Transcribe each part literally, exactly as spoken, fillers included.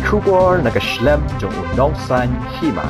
Khubor na ka shlem jong u nongsan hima.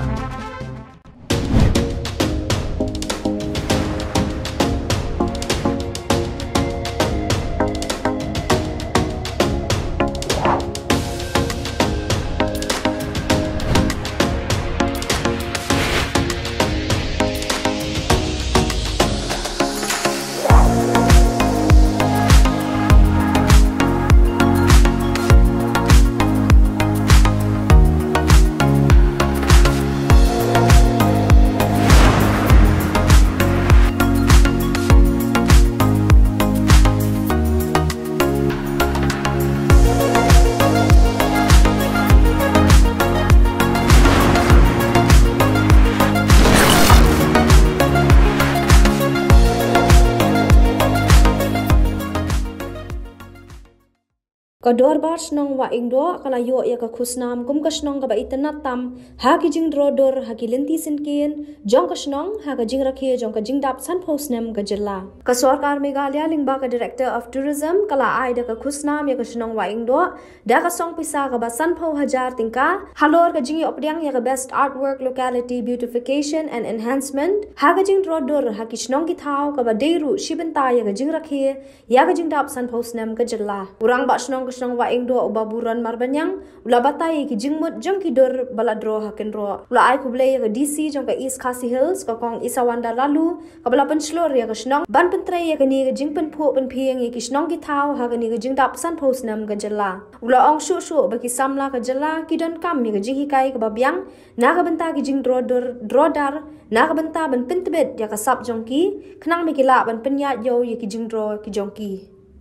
Ka Dorbar Shnong Wahingdoh ka la ïoh ïa ka khusnam kum ka shnong kaba itynnad tam ha ki jingdro dur ha ki lynti syngkien jong ka shnong ha ka jingrakhe jong ka jingdap sanphew snem ka jylla. Ka sorkar Meghalaya lyngba ka Director of Tourism ka la ai da ka khusnam ïa ka shnong Wahingdoh da ka song pisa kaba sanphew hajar tyngka halor ka jingïoh pdiang ïa ka Best Artwork Locality Beautification and Enhancement ha ka jingdro dur ha ki shnong ki thaw kaba dei ruh shi bynta ïa ka jingrakhe ïa ka jingdap sanphew snem ka jylla. U Rangbah Shnong ka shnong Wahingdoh u Babu Ron Marbaniang u la batai ïa ki jingmut jong ki dur ba la dro ha kynroh. U la ai khublei ïa ka D C jong ka East Khasi Hills ka Kong Isawanda Laloo kaba la pynshlur ïa ka shnong ban pyntrei ïa kane ka jingpynphuh pynphieng ïa ki shnong ki thaw ha kane ka jingdap sanphew snem ka jylla. U la ong shuh shuh ba ki samla ka jylla ki donkam ïa ka jinghikai kaba biang na ka bynta ki jingdro dur, dro dar, na ka bynta ban pyntbit ïa ka sap jong ki, khnang ba ki lah ban pynïaid ïew ïa ki jingdro ki jong ki.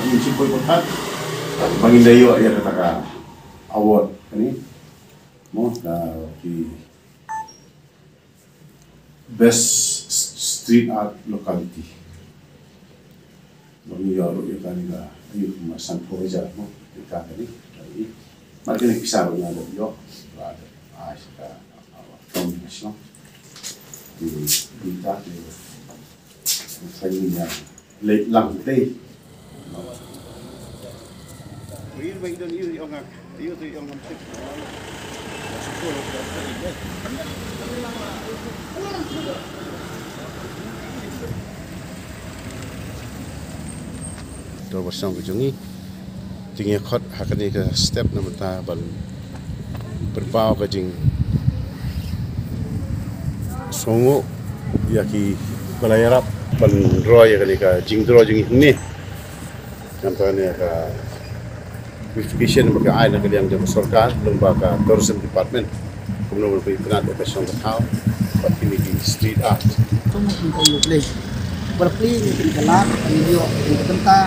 Ngi shu poi pyrkhat ba ngin da ïoh ïa kata ka award kane. Mo, da ki best s-, street art locality. Ba ngi ïoh ruh ïa kane ka, aïu, ma sanphew hajar mo, ïa kane ka, ïa. Mar kane ka pisa ruh nga la ïoh, ba da, ah, sa ka, ah, ka shnong. Di, di ta, di, sa ngi ïa, leit lang dei. Dorbar Shnong ka jong ngi. Te ngi khot ha kane ka step na bynta ban pynpaw ka jingsngewnguh ïa kiba la ïarap ban dro ïa kane ka jingdro jong ngi hangne. Namar kane ka beautification ba ka ai na ka liang jong ka sorkar lyngba ka tourism department. Kumno ban pynïaid ïa ka shnong ka thaw bad kine ki street art. Sngewbha ban khublei. Ba la plie ïa kane ka lad, ban ïoh ïa kane ka bynta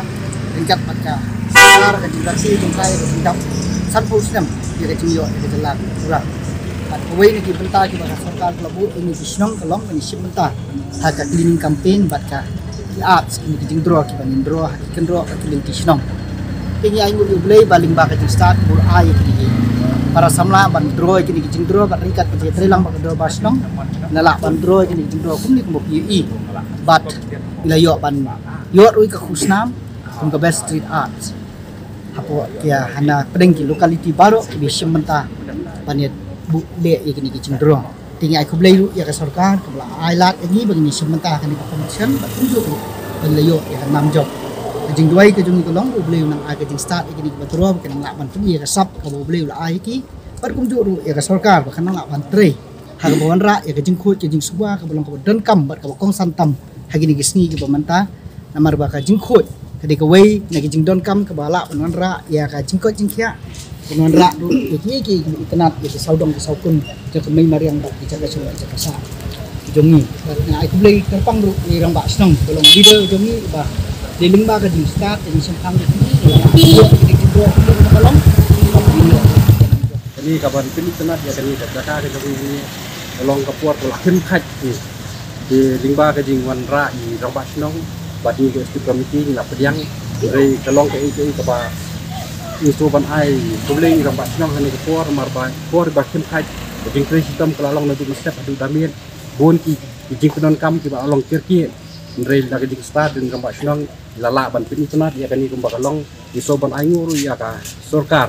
ryngkat bad ka sorkar, ka jingrakhe jong ka ïa ka jingdap sanphew snem ïa ka jingïoh ïa ka jylla ka pura. Bad kawei na ki bynta kiba ka sorkar ka la buh ïa kine ki shnong ka long kane shim bynta ha ka cleaning campaign bad ka ki arts, kine ki jingdro kiba ngin dro ha ki kynroh ka ki lynti shnong. Te ngi ainguh ïa U Blei ba lyngba ka jingstad ba u la ai ïa kine ki para samla ban dro ïa kine ki jingdro bad ryngkat ka jingïatreilang bad ka dorbar shnong, ngi la lah ban dro ïa kine ki jingdro kumne kumba phi ïohi. Bad ngi la ïoh ban ïoh ruh ïa ka khusnam kum ka best street arts hapoh ki, hana pdeng ki locality baroh kiba shim bynta ban ïa buh leh ïa kine ki jingdro. Te ngi ai khublei ruh ïa ka sorkar kaba la ai lad ïa ngi ba ngin ïa shim bynta ha kane ka competition bad kumjuh ruh ba ngin la ïoh ïa ka nam jop. Ka jingduwai ka jong ngi ka long ba U Blei un nang ai ka jingstad ïa kine kiba dro ba kin nang lah ban pyni ïa ka sap kaba U Blei u la ai ïa ki. Bad kumjuh ruh ïa ka sorkar ba kan nang lah ban trei ha kaba wanrah ïa ka jingkhuid ka jingsuba kaba long kaba donkam bad kaba kongsan tam ha kine ki sngi kiba mynta. Namar ba ka jingkhuid ka dei kawei na ki jingdonkam kaba lah ban wanrah ïa ka jingkoit jingkhiah, ban wanrah ruh ïa ki, ïa ki, ïa ki itynnad, ïa ki sawdong ki sawkun jong ka mei mariang bad ki jaka shnong ki jaka sah jong ngi. Bad nga ai khublei kyrpang ruh ïa i rangbah shnong ba long leader jong ngi ba dei lyngba ka jingstad ka jingshemphang jong ngi, ïa ki jingkhuid jingkhiah ba long. Kane kaban pynitynnad ïa kane ka jaka ka jong ngi ka long ka por ba la khim khait. Te lyngba ka jingwanrah i rangbah shnong bad ngi ka executive committee ngi la pdiang. Hynrei ka long kaei kaei kaba ngi sngewbha ban ai khublei i rangbah shnong ha kane ka por, namar ba por ba khim khait ka jingtrei shitom ka la long naduh mynstep haduh da miet. Bun ki, ki jingpyndonkam kiba la long kyrkieh. Hynrei da ka jingstad jong i rangbah shnong ngi la lah ban pynitynnad ïa kane kumba ka long. Ngi sngewbha ban ainguh ruh ïa ka sorkar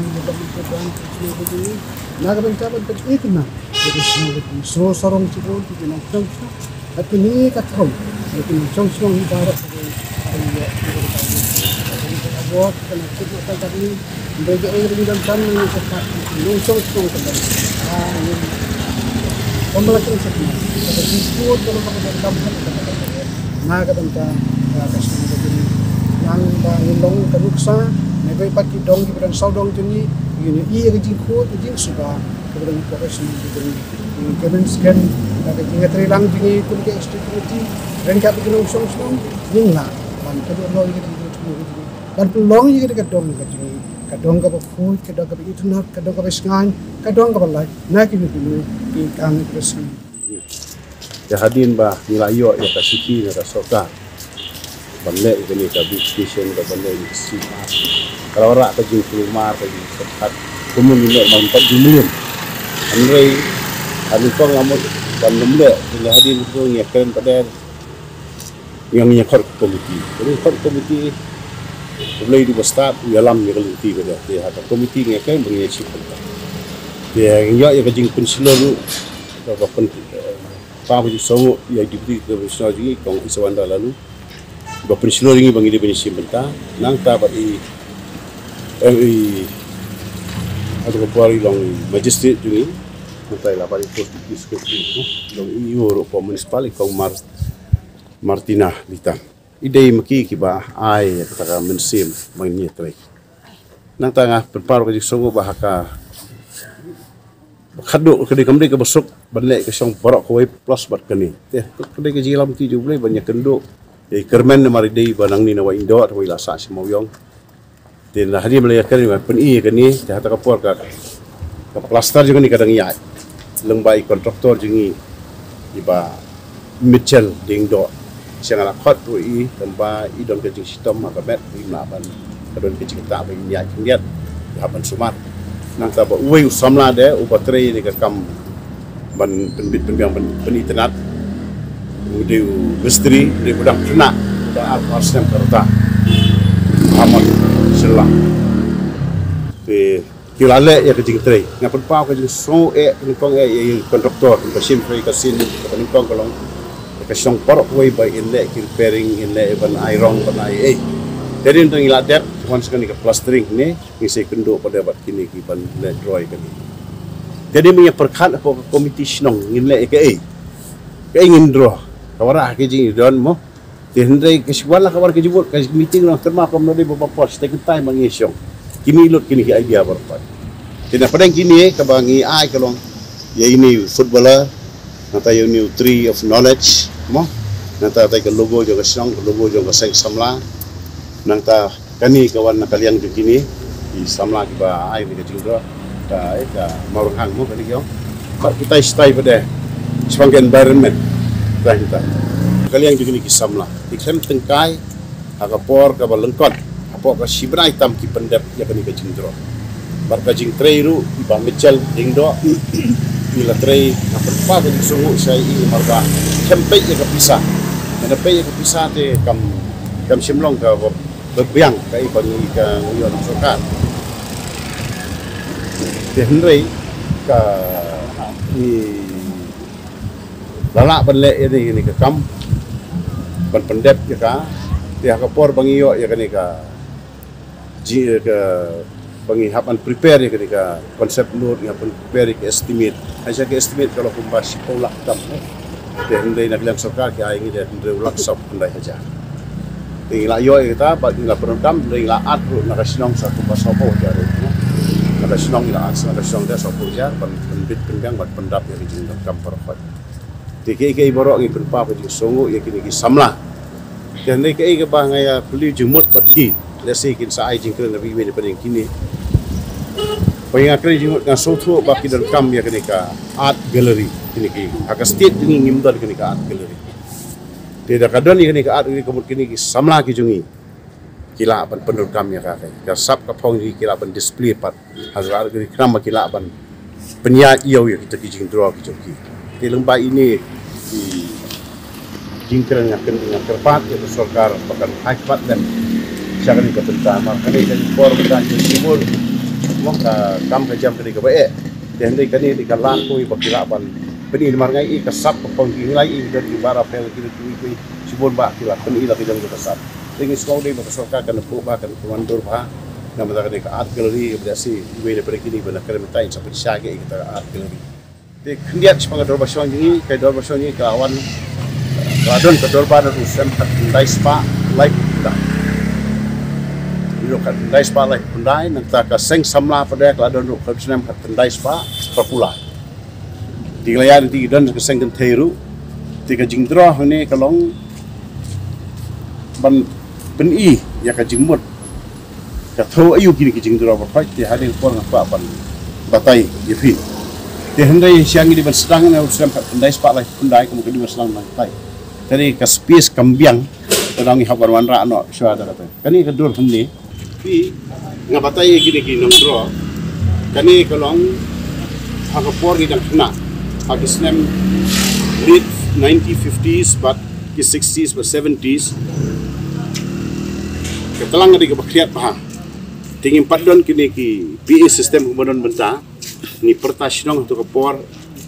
Kyrpang, ïa ka Myntri Kyrpang, ïa ka Myntri Kyrpang, na ka bynta ban peit ïa ka nam ïa ka shnong ka jong ngi. So sarong shibun ki nongshong shnong, bad kine ka thong ïa ki nongshong shnong hi baroh. Ka dei ïa ka award ka na kut na ka dei. Hynrei kaei kaba ngi donkam ngi kyrpad ïa ki nongshong shnong ka dei, ah, ngi ym lah kyrpad, kaba jingkut kaba kaba donkam, kaba kaba na ka bynta ka shnong ka jong ngi. Nang ba ngin long ka nuksa, ne kawei pat ki dong kiba dang sawdong jong ngi, ngin ïohi ïa ka jingkut ka jingsuba kaba dang professional jong ngi. Ngin kmen skhem ba ka jingïatreilang jong ngi kum ka executive committee, ryngkat bad ki nongshong shnong, ngin lah ban kynduh noh ïa ka jingkut jong ngi, ban pynlong ïa ka dong ka jong ngi, ka dong kaba khuid, ka dong kaba itynnad, ka dong kaba shngaiñ, ka dong kaba lait na kino kino ki kam kiba sniew. Te hadien ba ngi la ïoh ïa ka shithi na ka sorkar ban leh ïa kane ka big station, ka ban leh ïa ka C R, ka la wanrah ka jingkulmar, ka jingkyrpad kumno ngin leh ban pat jingmlien. Hynrei ha nyngkong la mut ban ym leh, te hadien ruh ngi ïakren pat de, ngi ïa khot ka komiti. Te ngi khot ka komiti, U Blei u dei uba stad, u ïalam ïa ka lynti pat de. Te ha ka komiti ngi ïakren ba ngin ïashim bynta. Te ngi ïoh ïa ka jingpynshlur ruh, ka ba pyn, eh, pynpaw ka jingsngewnguh ïa i Deputy Commissioner jong ngi, Kong Isawanda Laloo, ba pynshlur ïa ngi ba ngi dei ban ïashim bynta. Nangta bad i, eh, i, ha kato ka por i long i Magistrate jong ngi, nangta i la ban i Court Secretary, i long i E O ruh ka municipal, i Kong Mar-, Martina Litan. I dei ma ki kiba ai ïa kata ka mynsiem ba ngin ïatrei. Nangta nga pynpaw ka jingsngewnguh ba ha ka, ba khadduh ka dei, kam dei kaba suk ban leh ka shnong baroh kawei plus bad kane. Te ka dei ka jingïalam lynti jong U Blei ban ïakynduh ïa i kyrmen, namar i dei ba nangne na Wahingdoh, te i la sah sha Mawïong. Te na hadien ba la ïakren, ban pyni ïa kane, te ha kata ka por ka, ka plaster jong kane ka dang ïaid lyngba i contractor jong ngi, i Bah Mitchell Diengdoh. Shen nga la khot ruh i, tang ba i don ka jingshitom ha ka met, i mlah ban, ka don ka jingkyrta ba in ïaid khyndiat, i hap ban sumar. Nangta ba uwei u samla de uba trei ïa ka kam ban pynbit pynbiang, ban pynitynnad, u dei u mistri, u dei u dang khynnah, u dang arphew ar snem ka rta. Hamon Shylla. Te ki la leh ïa ka jingtrei. Nga pynpaw ka jingsngew eh, nyngkong eh, ïa i contractor ba shim trei ka sien, kaba nyngkong ka long ïa ka shnong baroh kawei ba in leh ki repairing, in leh ban ai rong, ban ai ei. Te hadien ba ngi la dep, wan sa kane ka plastering ne, ngi sa ïakynduh pat de bad kine ki ban leh draw ïa kane. Te hadien ba ngi ïa pyrkhat hapoh ka komiti shnong ngin leh ïa kaei, kaei ngin draw, ka wanrah ka jingdon mo. Te hynrei ka shu wan la ka wan ka jingmut, ka meeting nang tyrma kumno dei ba, ba pos, te kyntai ma ngi shong. Kine lut kine ki idea baroh pat. Te na pdeng kine kaba ngi ai ka long ïa ine i footballer, nangta ïa ine i tree of knowledge, mo. Nangta tai ka logo jong ka shnong, ka logo jong ka seng samla. Nangta kane ka wan na ka liang jong kine i samla kiba ai ïa ka jingdraw. Ka, eh, ka Mawrynghang mo kane ki ong. Bad kita i stai pat de shaphang ka environment. Kita, kita. Ka liang jong kine ki samla, ki khlem tyngkai ha ka por kaba lyngkot, hapoh ka shi bnai tam ki pyndep ïa kane ka jingdraw. Bad ka jingtrei ruh i Bah Mitchell Diengdoh, i la trei, nga pynpaw ka jingsngewnguh sha i, namar ba khlem peit ïa ka pisa. Lada peit ïa ka pisa te kam, kam shym long kaba biang kaei ba ngi, ka ngi ïoh na sorkar. Te hynrei ka, i la lah ban leh ïa kane ka kam ban pyndep ïa ka. Te ha ka por ba ngi ïoh ïa kane ka, ji, ka, ba ngi hap ban prepare ïa kane ka concept note, ngi hap ban prepare ïa ka estimate. Ai sa ka estimate ka long kumba shiphew lak tam, eh. Te hynrei na ka liang sorkar ki ai ngi de hynriew lak sawphew khyndai hajar. Te ngi la ïoh ïa kata, bad ngi la pyndonkam, hynrei ngi la add ruh na ka shnong sa kumba sawphew hajar ruh, eh. Na ka shnong ngi la add, na ka shnong de sawphew hajar, ban, ban Pynbiang bad pyndap ïa ki jingdonkam baroh. Te kiei kiei baroh ngi pynpaw ka jingsngewnguh ïa kine ki samla. Te hynrei kiei kaba nga ïa plie jingmut bad ki, lehse kin sa ai jingkren na biwei na pdeng kine. Ba nga kren jingmut, nga sngewthuh ba ki donkam ïa kane ka art gallery kine ki. Ha ka state ngi ngim don kane ka art gallery. Te da ka don ïa kane ka art gallery ka mut kine ki samla ki jong ngi ki lah ban pyndonkam ïa ka, ka sap ka phong jong ngi, ki lah ban display pat. Ha ka art gallery khnang ba ki lah ban pynïaid ïa kita ki jingdraw ki jong ki. Te lyngba ine ki jingkren nga kren, nga kyrpad ïa ka sorkar ba kan ai pat lem sha kane ka bynta, namar kane ka dei ka por ba kan jingkubur mo ka kam ka jam kane kaba eh. Te hynrei kane ka dei ka lad kawei ba ki lah ban pyni, namar nga ïohi ka sap ka phong jong ngi, nga ïohi don ki para pher ki, ki, ki, shibun ba ki lah pyni la ka jong ka sap. Te ngi sngewdei ba ka sorkar kan pynbha, kan pynwandur bha na ka bynta kane ka art gallery, ba da shi iwei na pdeng kine ba na kren mynta in sa pynshai ïa kita art gallery. Te khyndiat shaphang ka dorbar shong jong ngi, ka dorbar shong jong ngi ka la wan, ka la don ka dorbar naduh u snem khatkhyndai spah laiphew khyndai. Naduh khatkhyndai spah laiphew khyndai, nangta ka seng samla pat ka la don ruh ka snem khatkhyndai spah phra phew lai. Te ka la ïaid, te ki don ka seng kynthei ruh. Te ka jingdraw hangne ka long ban pyni ïa ka jingmut. Ka thew aïu kine ki jingdraw baroh, te hadien ka por nga kwah ban batai ïa phi. Te hynrei sha ngi dei ban sdang na u snem khatkhyndai spah laiphew khyndai, kumno ka dei ban sdang nangtai. Te dei ka space kam biang, te dang ngi hap ban wanrah noh shuwa da kata. Kane ka dur hangne, phi, nga batai ïa kine ki nongdraw. Kane ka long ha ka por ngi dang khynnah, ha ki snem late nineteen fifties bad ki sixties bad seventies. Ka tlang ka dei kaba khriat bha. Te ngim pat don kine ki P A system kumba don mynta. Ngi pyrta shnong ha kato ka por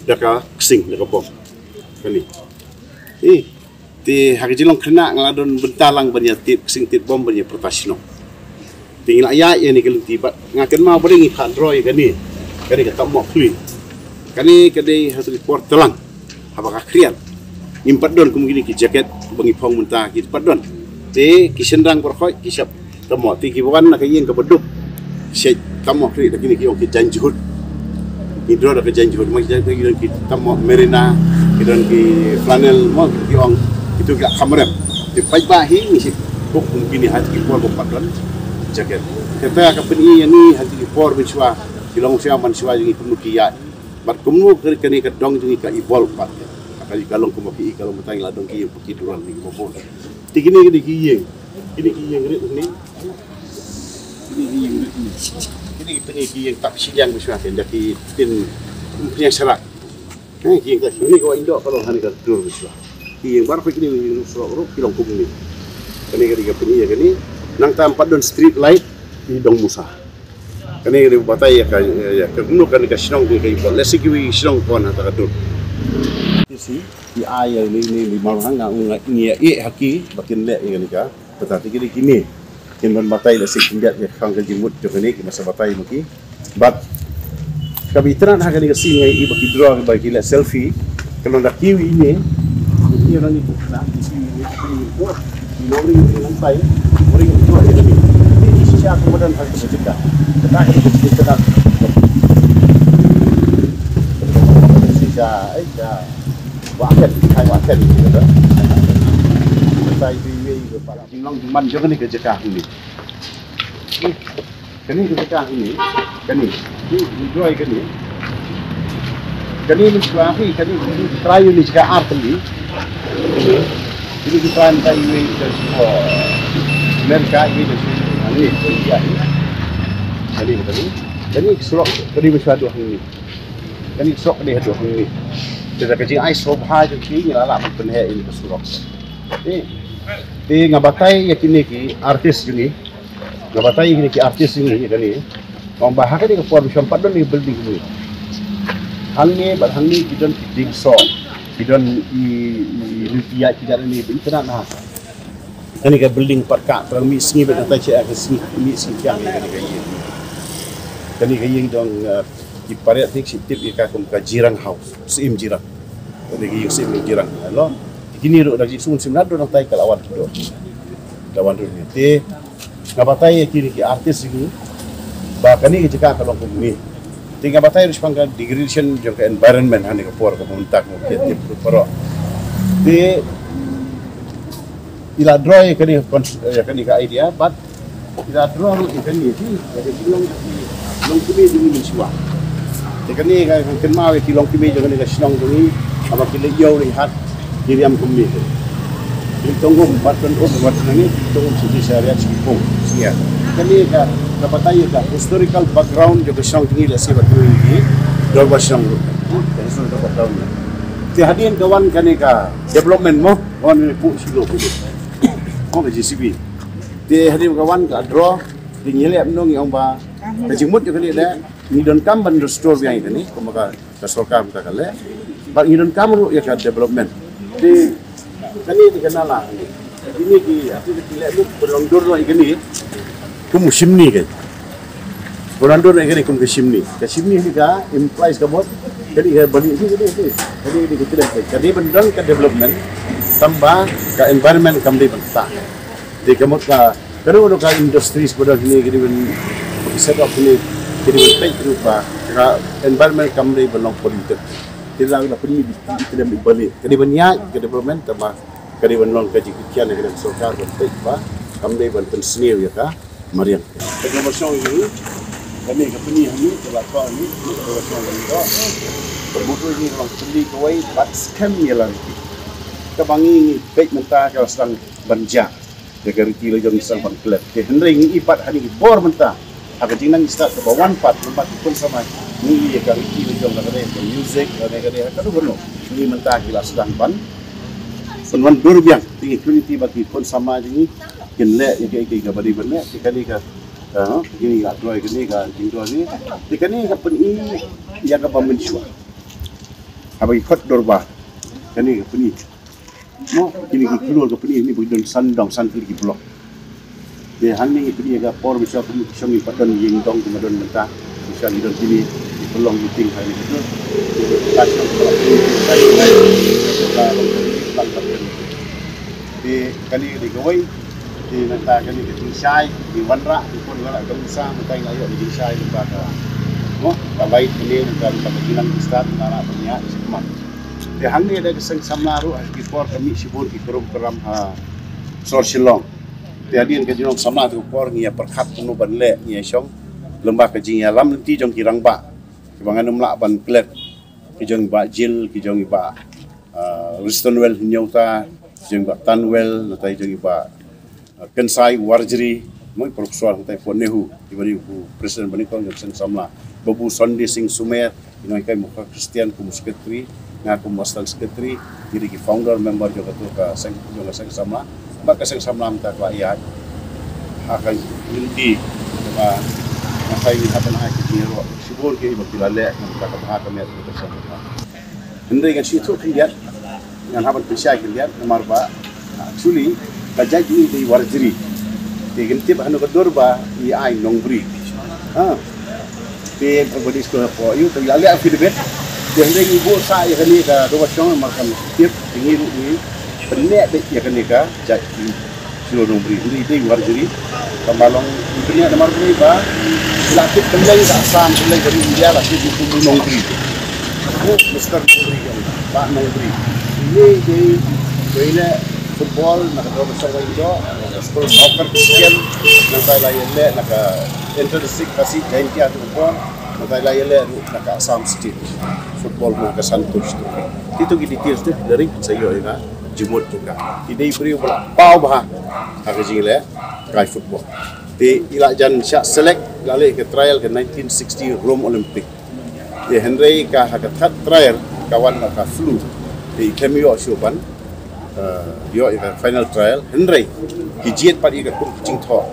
da ka ksing, da ka bom. Kane. Eh, te ha ka jinglong khynnah nga la don bynta lang ban ïa tip ksing, tip bom, ban ïa pyrta shnong. Te ngi la ïaid ïa kane ka lynti bad nga kynmaw ba dei ngi phah draw ïa kane. Kane ka tam mohkhli. Kane ka dei ha kato ka por tlang. Haba ka khriat, ngim pat don kum kine ki jacket ba ngi phong mynta, ki pat don. Te ki shynrang baroh ki shah tam moh, te ki wan na ka ïing kaba duk. Shah tam moh, ki da kine ki ong ki jaiñ jhut. Ngi draw da ka jaiñ jhut, ma ki jaiñ jhut ki don ki tam moh merino, ki don ki flannel, mo ki ong, kito ki kham rem. Te paidbah hi ngi shah bok kum kine ha ki por ba pat don jacket. Te kata ka pyni ïa ngi ha ki por mynshuwa, ki longshuwa manshuwa jong ngi kumno ki ïaid. Bad kumno ka, kane ka dong jong ngi ka evolve pat. Ka, ka long kumba phi i, ka long mynta ngi la don ki ïing paki dulan, ïing ba bun. Te kine, kine ki ïing. Kine ki ïing rit ne. Kine ki ïing rit ne. Kine ki, kine ki ïing tap shiliang ba shuwa, da ki tin pynïaid sharak. Eh, ki ïing tap shiliang, kine ka wah Indoh ka long ha kane ka dur ba shuwa. Ki ïing baroh kine ki ïing surok ruh ki long kumne. Kane ka dei ka pyni ïa kane. Nangta ym pat don street light, ki dong musa. Kane ka dei batai ïa ka, ïa ka kumno kane ka shnong ka, ka i bol. Lehse kiwei ki shnong ki wan ha kata ka dur. Ki si, ki ai ïa ni, ni, ni, mar hang nga, nga, ngi ïa, eh, ha ki ba kin leh ïa kane ka. Kata te kine, kine kin ban batai, lehse kin biang ïa ka khang ka jingmut jong kane, ki masa batai ma ki. Bad kaba itynnad ha kane ka scene nga i ba ki draw, ba ki leh selfie. Ka long da kiwei ne. Ki ïa nang i buk na, ki si ne, ki ïa buk. Ki long ring, ring nangtai. Ring buk ïa kane. Ni shisha ka madan ha ka jaka. Kata ka jaka. Shisha, ai, ka. Wa ken, kai wa ken, gitu. Nangtai, ring, ring, ring, pala. Ki long man jong kane ka jaka ni. Kane ka jaka kane, kane, ni, ni, joy kane. Kane ni, kane, kane, kane, trai ni jaka ar kane. Kane, kane, trai ni, kane, ni, ka, oh, men ka, ni, ni, ni, ni, kane, kane, kane, surok, kane, ni, shuwa dua ni. Kane, surok, kane, dua ni. Te da ka jingai sobha jong ki, ngi la lah ban pynheh ïa ka surok. Te, te nga batai ïa kine ki artist jong ngi. Nga batai ïa kine ki artist jong ngi ïa kane. Ong ba ha kane ka por ba shym pat don ïa building kine. Hangne bad hangne ki don ki dieng soh. Ki don i, i lynti ïaid ki jait ne ba itynnad na. Kane ka building pat ka tang mih sngi bad nangta sha ka sngi mih sngi kiang ïa kane ka ïing. Kane ka ïing dang, uh, ki paria te ki tip ïa ka kum ka Jirang House, Syiem Jirang. Kane ka ïing Syiem Jirang. Alo. Kine ruh da ki sum sim nat dang tai ka la wan tu. La wan tu ni. Te nga batai ïa kine ki artist ïa kine ba kane ka jaka ka long kumne. Te nga batai ruh shaphang ka degradation jong ka environment ha kane ka por kaba mynta ka mut ïa tip ruh baroh. Te i la draw ïa kane ka cons-, ïa kane ka idea, but i la draw ruh ïa kane, ïa kane ki long, ki long kmie jong ngi mynshuwa. Te kane ka kynmaw ïa ki long kmie jong kane ka shnong jong ngi, haba ki leit ïew leit hat, ki riam kumne te. Ki tong um, bad tong um, bad nang ki tong um sha ki sha riat sha ki pung, sha. Kane ka, ka batai ïa ka historical background jong ka shnong jong ngi lehse bad kane ki dorbar shnong ruh. Ka historical background. Te hadien ka wan kane ka development mo, wan ne pu silo pu. Mo ka J C B. Te hadien ka wan ka draw, te ngi leh mynno ngi ong ba ka jingmut jong kane leh, ngi donkam ban restore biang ïa kane, kumba ka ka sorkar mynta ka leh. Bad ngi donkam ruh ïa ka development. Te kane te ka nala kane. Kine ki, ati ki leh ruh ban long dur noh ïa kane kum shimni kane. Ban long dur noh ïa kane kum ka shimni. Ka shimni kane ka implies ka mut kane ka bali kane, kane, kane, kane ka kane. Ka dei ban don ka development, tangba ka environment kam dei ban ktah. Te ka mut ka, kano kano ka industries ba don hangne ki dei ban set up hangne, ki dei ban peit ruh ba ka environment kam dei ban long polluted. Te la, la pynmih ki, ki, ki dei ban bali. Ka dei ban ïaid ka development, tangba ka dei ban long ka jingkyrshan ïa ka sorkar ban peit ba kam dei ban pynsniew ïa ka mariang. Ka jong ba shong ïa kane ka pyni hangne, ka la thoh hangne, ka jong ba shong hangne. Ka buh tu hangne ka long pyni kawei, bad skhem ïa la riti. Kaba ngi ngi peit mynta ka la sdang ban jia. Ïa ka riti la jong ngi sdang ban klet. Te hynrei ngi i pat ha kine ki por mynta, ha ka jingnang ki stad kaba wan pat, mynta ki khun samla, ngi i ïa ka riti la jong, la ka dei ka music, la ka dei ka dei ha kano kano. Ngi mynta ki la sdang ban, ban wan dur biang. Te ngi kyrpad ïa ki khun samla jong ngi, kin leh ïa ka, ïa ka, ïa ka ba dei ban leh, ïa kane ka, ha, kine ka draw, kane ka jingdraw ne. Ïa kane ka pyni ïa kaba mynshuwa. Haba ki khot dorbar, kane ka pyni. Mo, kine ki khlur ka pyni, ne ba ki don san dong, san tylli ki block. Te hangne ngi pyni ïa ka por mynshuwa, kumno ki shong ngi pat don ïing dong kumba don mynta. Mynshuwa ngi don kine ki pynlong meeting ha kane ka dur. Ka shong ka la pyni ka la long ka la pyni. Te kane ka dei kawei. Te nangta kane ka jingshai, ki wanrah, ki pun wanrah ka mynshuwa, mynta ngi la ïoh ka jingshai lyngba ka, mo, ka light kane, nangta lyngba ka jingnang ki stad, ngi la lah ban ïa shikmat. Te hangne da ka seng samla ruh ha ki por ka mih shibun ki kurum kuram ha sor Shillong. Te hadien ka jinglong samla te ka por ngi ïa pyrkhat kumno ban leh ngi ïa shong lyngba ka jingïalam lynti jong ki rangbah kiba ngan ym lah ban klet, ki jong i Bah Jill, ki jong i Bah, ah, Ristonwell Hynñiewta, ki jong i Bah Tanwell, nangta ki jong i Bah Kynsai Warjri, mo, i Professor hangtai Fort NEHU, i ba dei u President ba nyngkong jong ka seng samla. Babu Sunday Singh Sumer, i nonghikai Muka Christian kum u Secretary, nga kum u Assistant Secretary, ngi dei ki founder member jong kato ka seng, jong ka seng samla. Bad ka seng samla mynta ka la ïaid ha ka lynti kaba nga sa ïohi ha ka jingïaroh shibun kiba ki la leh, mynta ka bha ka miat ka seng samla. Hynrei ngan shu ïathuh khyndiat, ngan hap ban pynshai khyndiat, namar ba actually ka jait ngi dei Warjri. Te ngim tip hano ka dur ba i ai Nongbri. Ha. Te ba dei skul hapoh ïu, te la leh affidavit. Te hynrei ngi buh sa ïa kane ka Dorbar Shong namar kam tip, te ngi ruh ngi pynneh beit ïa kane ka jait ngi. Shu Nongbri, hynrei dei Warjri. Ka ba long internet namar kane ba la tip kylleng ka Assam, kylleng ka ri India, la tip kum u Nongbri. U Mister Nongbri ka, Bah Nongbri. Ini dei, dei leh football na ka Dorbar Shong Wahingdoh, na ka School of Hawker Christian, nangta la ïaleh na ka Inter District Khasi Jaintia football, nangta la ïaleh na ka Assam State football na ka Santosh. Kito ki details te, dari sa ïoh ïa ka jingmut jong ka. Te dei briew ba la paw bha ha ka jingleh kai football. Te i la jan shah select, la leh ka trial ka nineteen sixty Rome Olympic. Te hynrei ka ha ka third trial ka wan na ka flu. Te i khlem ïoh shuh ban, eh, ïoh ïa ka final trial. Hynrei ki jied pat ïa ka kum ka jingthoh.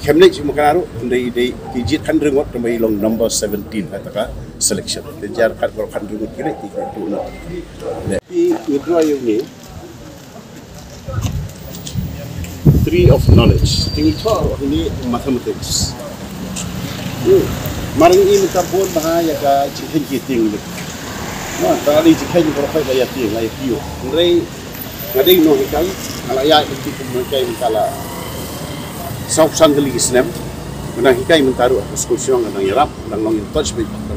Khlem leit shuh ma ka ruh, hynrei i dei ki jied khathynriew ngut, tang ba i long number seventeen ha kata ka selection. Te jar khat baroh khathynriew ngut ki leit, ki leit tu na. Te i withdraw ïa u ni. Tree of Knowledge. Te ngi thoh ruh hangne mathematics. Hmm. Mar ngi mynta bun bha ïa ka jingkheiñ ki tieng lut. Mo, tang ïa jingkheiñ baroh khoit la ïa tieng, la ïa pure. Hynrei nga dei u nonghikai, nga la ïaid lynti kum u nonghikai mynta la sawphew san tylli ki snem. Nga nang hikai mynta ruh ha skul shnong, nga nang ïarap, nga nang long in touch beit, nga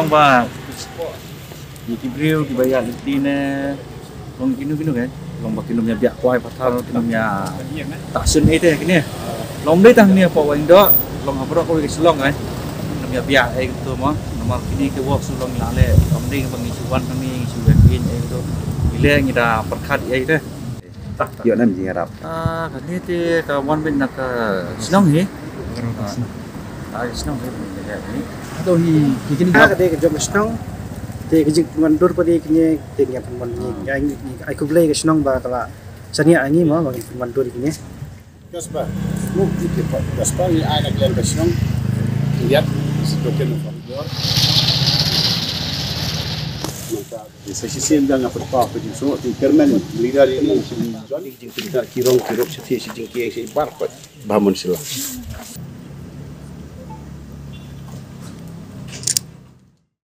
long ba ïa ki briew kiba ïaid lynti ne long kino kino, eh, long ba kin ym ïa biah kwai pathar, kin ym ïa tahsun ei te kine. Long dei tang ne hapoh Wahingdoh, long ha baroh kawei ka shnong, eh, kin ym ïa biah ei kumto mo. Namar kine ki work shu long la leh, long dei ba ngi shu wan hangne ngi shu ïa kin ei kumto. Ngi leh ngi da pyrkhat ei te. Ïoh nem jingïarap. Ah, kane te ka wan beit na ka shnong hi. Ah, ka shnong hi. Hato hi, hi kine. Ah, ka dei ka jong ka shnong. Te ka jingpynwandur pat ïa kine te ngi pynwan ngi. Ngi ai khublei ka shnong ba ka la shaniah ïa ngi mo ba ngi pynwandur ïa kine. Jasper. Mu ite pa Jasper ngi ai na klen ka shnong. Ngiat. Sa shisien da nga pyrta ka jingsngew te kyrmen leader ïa ngi shi John. Jingpynta ki rong ki rok shi te shi jingkieng shi bar pat. Ba mon sila.